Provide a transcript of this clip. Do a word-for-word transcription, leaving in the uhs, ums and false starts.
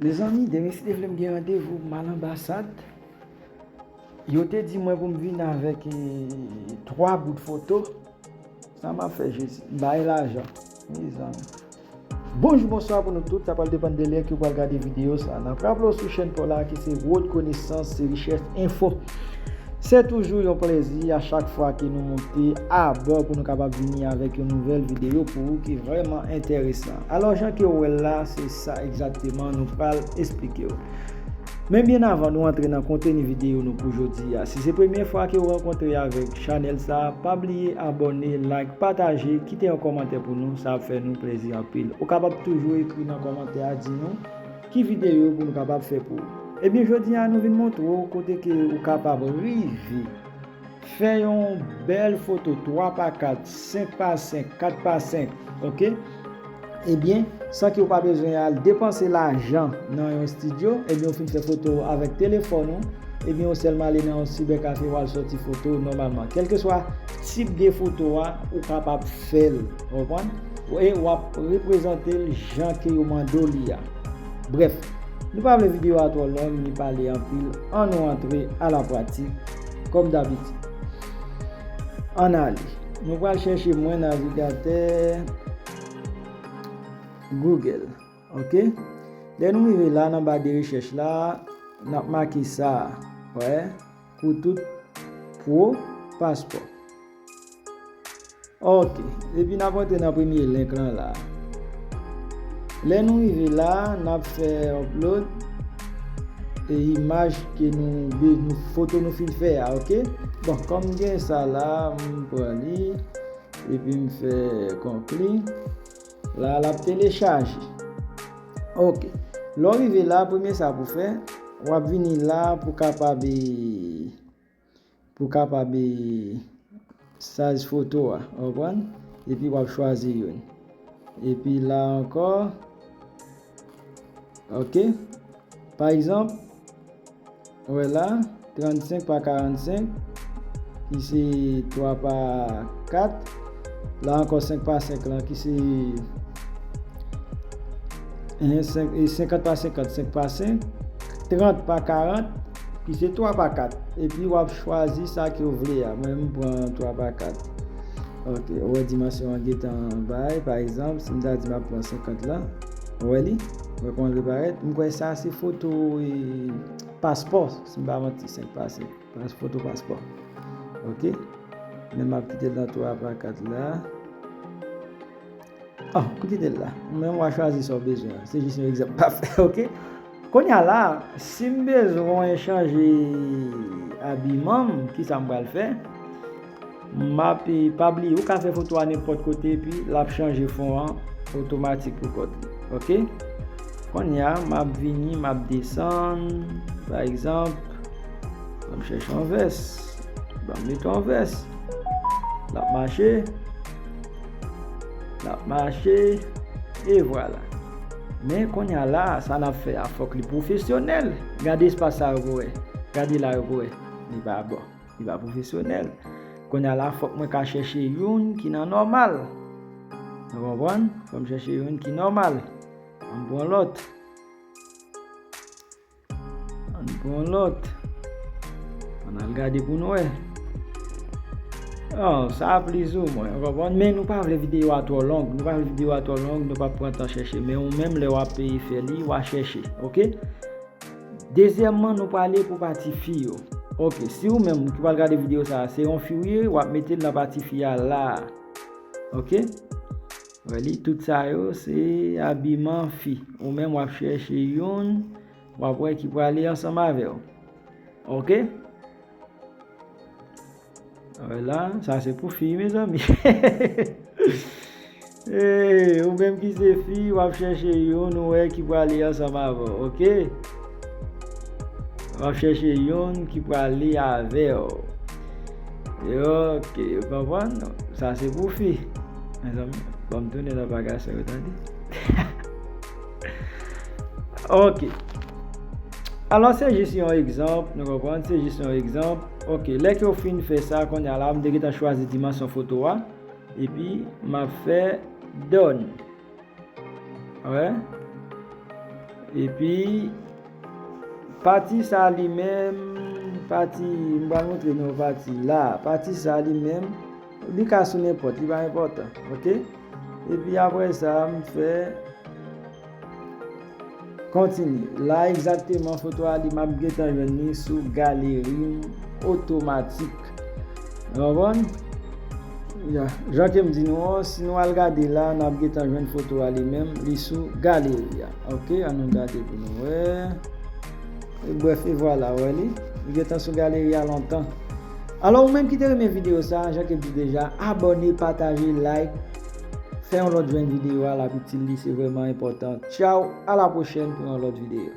Mezanmi, demen si Dye vle m gen randevou, m al anbasad. Yo te di mwen pou m vin avèk, eh, twa bout foto. Sa m ap fè, Jezi? M bay lajan. Mezanmi. Bonjou, bonswa pou nou tout. Sa pral depann de lè ke w pral gade videyo sa. N ap raple w sou chèn pa w la ki se Wòt Konesans, se Richès Enfo. Se toujou yon plezi a chak fwa ke nou monte abò pou nou kapab vini avèk yon nouvèl videyo pou ou ki vrèman enteresan. Alò, jan ke w wè l la, se sa egzakteman nou pral esplike w. Men byen avan nou antre nan konteni videyo nou pou jodi a, si se premye fwa ke w rankontre avèk chanèl sa, pa bliye abòne, like, pataje, kite yon kòmantè pou nou, sa ap fè nou plezi anpil. Ou kapab toujou ekri nan kòmantè a, di nou ki videyo pou nou kapab fè pou ou. Ebyen, jodi a nou vin montre w kote ke ou kapab rive fè yon bèl foto twa pa kat, senk pa senk, kat pa senk, oke? Ebyen, san ke w pa bezwen al depanse lajan nan yon estidyo, ebyen, ou fin fè foto avèk telefòn ou, ebyen, ou sèlman ale nan yon sibèkafe, w al sòti foto nòmalman. Kèlkeswa tip de foto a, ou kapab fè l, ou konprann? E w ap reprezante l jan ke yo mande w li a. Brèf, nou pa vle videyo a twò long, ni pale anpil, ann nou antre a la pratik, kòm dabitid. Ann ale. Nou pral chèche mwen navigatè Google. Oke? Lè nou rive la, nan ba de rechèch la, n ap make sa, wè, Koutout Pro Paspò. Oke, epi n ap antre nan premye link lan la. Lè nou rive la, n ap fè upload e imaj ke nou, nou foto nou fin fè a, oke? Bon, kòm m gen sa la, m pran li, epi m fè konkli. La, l ap telechaje. Oke. Lè w rive la, premye sa pou fè, w ap vini la pou kapab, pou kapab, eh, size foto a, w konprann? Epi w ap chwazi youn. Epi la ankò, oke. Pa egzanp, wè la, trannsenk pa karannsenk, ki se twa pa kat. La ankò, senk pa senk lan, ki se, eh, senk, eh, senkant pa senkant, senk pa senk. Trant pa karant, ki se twa pa kat. Epi w ap chwazi sa ke w vle a. Mwen, m pran twa pa kat. Oke, ou wè dimansyon an gentan bay. Pa egzanp, si m ta di m ap pran senkant lan, ou wè li? Ou wè kòman l reparèt? M kwè sa se foto, eh, paspò, si m pa manti, senk pa senk. Pas-, foto paspò. Oke? Men m ap kite l nan twa pa kat la. Ah, ou kite l la. Ou menm w a chwazi sa w bezwen an. Se jis yon egzanp m ap fè, oke? Kounye a la, si m bezwen chanje abiman m, kisa m pral fè? M ap, eh, pa bliye, ou ka fè foto a nenpòt kote, epi l ap chanje fon an otomatik pou kont li. Oke? Kounye a, m ap vini, m ap desann, pa egzanp, m ap chèche yon vès. Ban m mete yon vès. L ap mache. L ap mache. E vwala. Men kounye a la, sa n ap fè a, fòk li pwofesyonèl. Gade espas sa yo pou wè. Gade la yo pou wè. Li pa bon. Li pa pwofesyonèl. Kounye a la, fòk mwen ka chèche youn ki nan nòmal. Ou konprann? Fò m chèche youn ki nòmal. Ann pran lòt. Ann pran lòt. Ann al gade pou n wè. Oh, sa plizoumwen, ou konprann? Men nou pa vle videyo a twò long. Nou pa vle videyo a twò long, nou p ap pran tan chèche. Men ou menm, lè w ap, eh, fè li, w a chèche, oke? Dezyèmman, nou prale pou pati fi yo. Oke, si ou menm ki pral gade videyo sa a, se yon fi ou ye, w ap mete l nan pati fi a la a. Oke? Wè li, tout sa yo, se abiman fi. Ou menm, w ap chèche youn, w ap wè ki prale ansanm avè w. Oke? Wè la, sa se pou fi, mezanmi. Hey, ou menm ki se fi, w ap chèche youn, ou wè ki prale ansanm avè w, oke? W ap chèche youn ki prale avè w. Oke, ou konprann? Sa se pou fi. Mezanmi, ban m tounen nan bagay sa yo, tande. Oke. Alò, se jis yon egzanp, nou konprann? Se jis yon egzanp. Oke, lè ke w fin fè sa, kounye a la, m te gentan chwazi dimansyon foto a, epi m ap fè done. Wè. Epi pati sa li menm, pati, m pral montre nou pati la. Pati sa li menm, li ka sou nenpòt, li pa enpòtan, oke? Epi apre sa, m fè kontinye. La egzakteman foto a li m ap gentan jwenn li sou galeri m otomatik. Ou konprann? Ya, jan ke m di nou an, si nou al gade la, n ap gentan jwenn foto a li menm, li sou galeri a. Oke, ann nou gade pou nou wè. E brèf, e vwala, wè li. Li gentan sou galeri a lontan. Alò, ou menm ki te renmen videyo sa, jan ke m di deja, abòne, pataje, like, fè yon lòt jwenn videyo a, l ap itil li, se vrèman enpòtan. Tchaw, a la pwochèn pou yon lòt videyo.